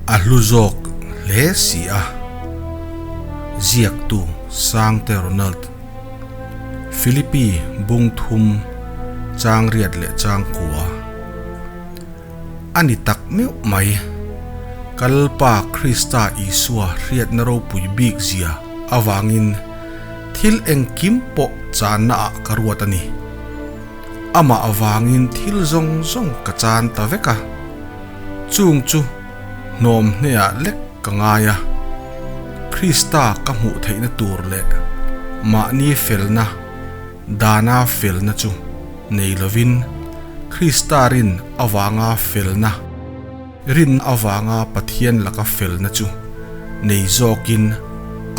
A hlu zawk hle si a. Ziaktu Sangte Ronald, Philippi bung thum chang riat leh chang kua a ni tak meuh mai. Kalpa Krista Isua hriatna ropui bik zia avangin thil engkim pawh channa ah ka ruat a ni. Amah avangin thil zawng zawng ka chan ta vek a, chung chu hnawm hneah lek ka ngai a. Krista ka hmuh theihna tur leh mahni felna, dana felna chu nei lovin Krista rin avanga felna, rin avanga Pathian laka felna chu nei zawkin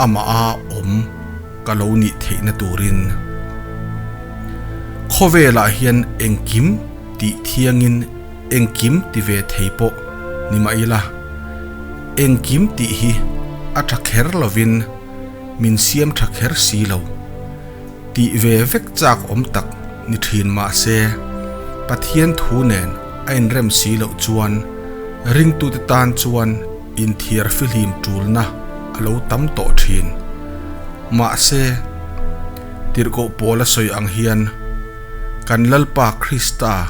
amaha awm ka lo nih theihna turin. Khawvelah hian engkim tih thiangin engkim ti ve thei pawh ni mah ila, engkim tih hi a tha kher lovin min siam tha kher si lo. Tih ve vek chak awm tak ni thin mah se, Pathian thu nen a inrem si loh chuan ringtute tan chuan inthiar fihlim tulna a lo tam tawh thin. Mahse, tirhkoh pawl a sawi ang hian, kan Lalpa Krista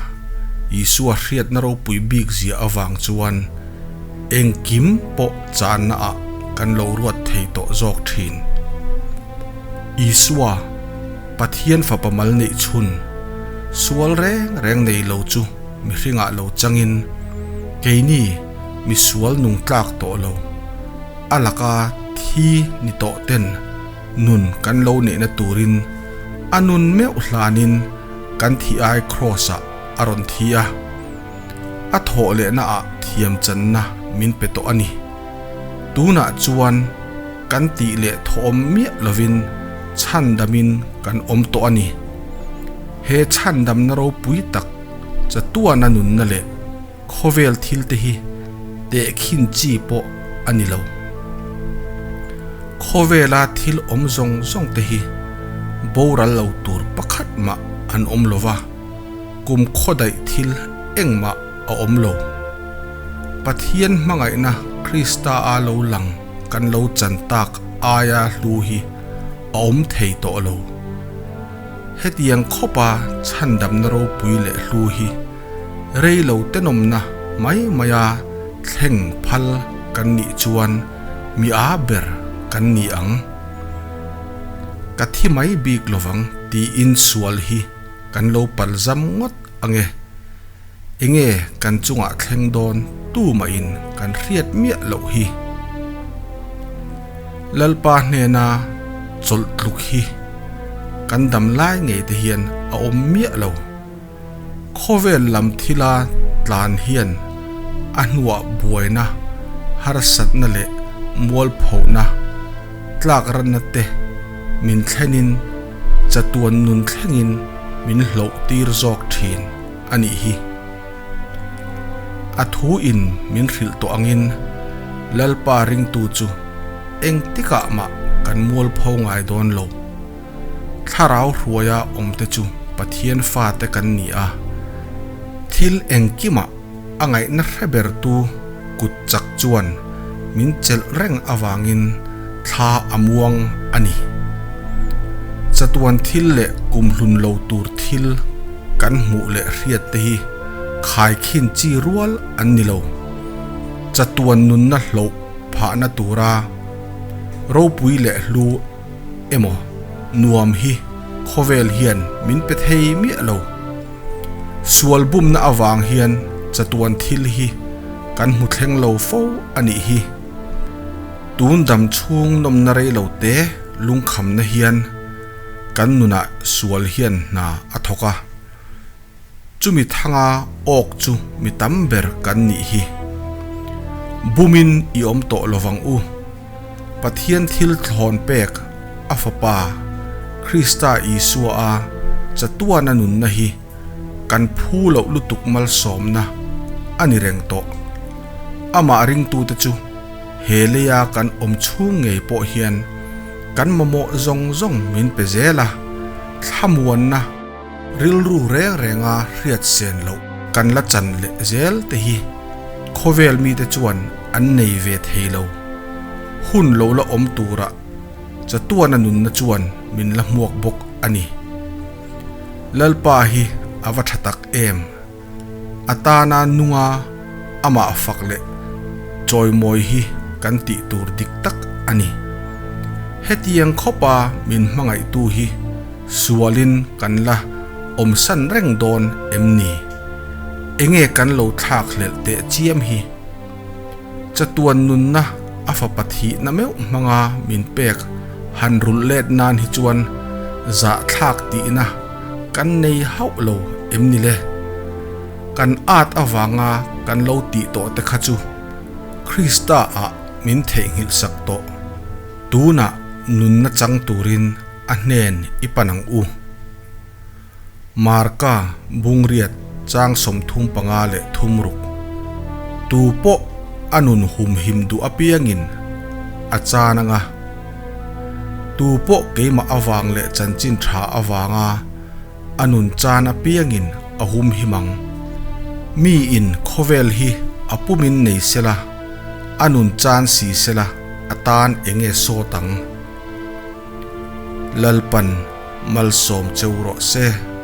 Isua hriatna ropui bik zia avang chuan engkim pawh channa ah kan lo ruat thei tawh zawk thin. Isua, Pathian Fapa mal neih chhun, sual reng reng nei lo chu mihringah lo changin, keini mi sual nung tlak tawh lo, a laka thi ni tawh ten nun kan lo neihna turin a nun meuh hlanin kan thih ai Kraws-ah a rawn thi a, a thawh lehnaah thiamchanna min pe tawh a ni. Tunah chuan kan tih leh thawm miah lovin chhandamin kan awm tawh a ni. He chhandamna ropui tak chatuana nunna leh khawvel thil te hi tehkhin chi pawh a ni lo. Khawvela thil awm zawng zawng te hi boral lo tur pakhat mah an awm lo va, kum khawdaih thil engmah a awm lo. Pathian hmangaihna Krista a lo lang kan lo chan tak aia hlu hi a awm thei tawh lo. Hetiang khawpa chhandamna ropui leh hlu hi rei lo tenawmna mai maia thleng phal kan nih chuan mi a ber kan ni ang. Ka thi mai bik lovang tiin sual hi kan lo palzam ngawt ang e. Enge kan chungah thleng dawn tumahin kan hriat miah loh hi. Lalpa hnena chawlh tluk hi kan dam lai ngei te hian a awm miah lo. Khawvel lam thila tlan hian a hnuah buaina, harsatna leh mualphona, tlak ranna te min thlenin chatuan nun thlengin min hloh tir zawk thin. a nih hi. A thu in min hrilh tawh angin Lalpa ringtu chu engtikah mah kan mualpho ngai dawn lo. Thlarau hruaia awmte chu Pathian fate kan ni a, thil engkimah a ngaihna hre bertu kut chak chuan min chelh reng avangin thla a muang a ni. Chatuan thil leh kumhlun lo tur thil kan hmuh leh hriat te hi khaikhin chi rual an ni lo. Chatuan nunna hloh phahna tura ropui leh hlu emaw nuam hi khawvel hian min pe thei miah lo. Sual bumna avang hian chatuan thil hi kan hmu thleng lo fo a nih hi. Tun dam chhung nawmna rei lo te lungkhamna hian kan nunah sual hian hna a thawk a. Chumi thanga awk chu mi tam ber kan nih hi. Bumin i awm tawh lovang u. Pathian thil thlawn pek a Fapa, Krista Isua a chatuana nunna hi kan phu loh lutuk malsawmna a ni reng tawh. Amah ringtute chu he leia kan awm chhung ngei pawh hian kan mamawh zawng zawng min pe zel a, thlamuanna, Rilru reng renga hriat sen loh kan la chan leh zel te hi khawvel mite chuan an nei ve thei lo. Hun lo la awm turah chatuana nunna chuan min la hmuak bawk a ni. Lalpa hi a va tha tak em! A tana nunga amah fak leh chawimawi hi kan tih tur dik tak a ni. Hetiang khawpa min hmangaihtu hi sualin kan la awmsan reng dawn em ni? Enge kan lo thlak hlelh teh chiam hi? Chatuan nunna a fapa thihna meuh hmanga min pek han rulh let nan hi chuan zahthlak tihna kan nei hauh lo em ni le? Kan at avanga kan lo tih tawh te kha chu Krista ah min theihnghilh sak tawh. Tunah nunna chang turin a hnen i pan ang u. Marka Bungriat chang 35 leh thumruk. Tu pawh a nun humhim duh apiangin a chan anga, tu pawh keimah avang leh chanchin tha avanga a nun chan apiangin a humhim ang. Mi in khawvel hi a pumin nei sela, a nun chan si sela a tan enge sawt ang? Lalpan malsawm cheu rawh se.